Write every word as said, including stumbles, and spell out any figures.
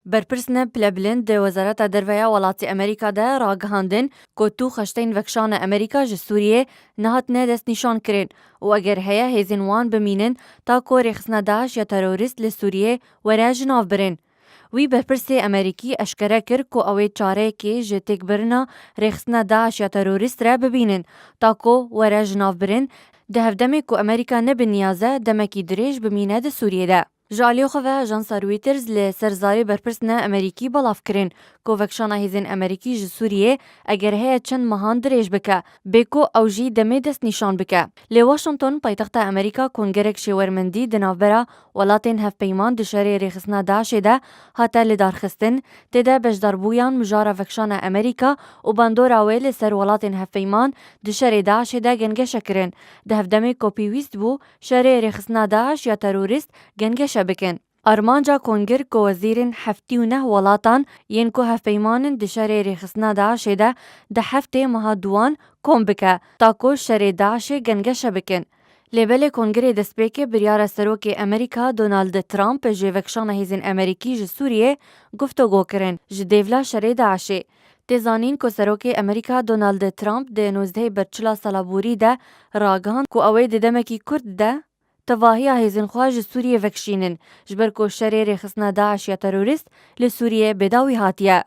Berpirsine pilebilind di Wezareta Derve ya welatê Amerîka de ragihandin ku tu xeşteyên vekşana Amerîka ji Sûriyê nehatine destnîşankirin û eger heye hêzên wan bimînin ta ku rêxistina DAIŞ ya terorîst li Sûriyê were jinavbirin. Wî berpirsê Amerîkî eşkere kir ku ew ê çareyekê ji têkbirina rêxistina DAIŞ ya terorîst re bibînin ta ku were jinavbirin, di hevdemê ku Amerîka ne bi niyaz e demekî dirêj bimîne di Sûriyê de. Ji aliyê xwe ve ajansa Reuters li ser zarê berpirsine Amerîkî belav kirin ku vekşana hêzên Amerîkî ji Sûriyê eger heye çend mehan dirêj bike, bê ku ew jî demê destnîşan bike. Li Washington, paytexta Amerîka, kongerek şêwermendî di navbera welatên hevpeyman di şerê rêxistina DAIŞê de hate lidarxistin, tê de beşdarbûyan mijara vekşana Amerîka û bandora wê li ser welatên hevpeyman di şerê DAIŞê de gengeşe kirin, di hevdemê ku pêwîst bû şerê rêxistina DAIŞ ya terorîst gengeşe bikin. Armanca konger ku wezîrên heftî û neh welatan yên ku hevpeyman in di şerê rêxistina DAIŞê de di heftê meha duwan kom bike, ta ku şerê DAIŞê gengeşe bikin. Lê belê kongerê destpêkê biryara serokê Amerîka Donald Trump ji vekşana hêzên Amerîkî ji Sûriyê guftego kirin ji dêvla şerê DAIŞê. Tê zanîn ku serokê Amerîka Donald Trump di nozdehê berçila sala borî de ragihand ku ew ê di demekî kurt de tevahiya hêzên xwe ji Sûriyê vekişînin, ji ber ku şerê rêxistina DAIŞ ya terorîst li Sûriyê bêdawî hatiye.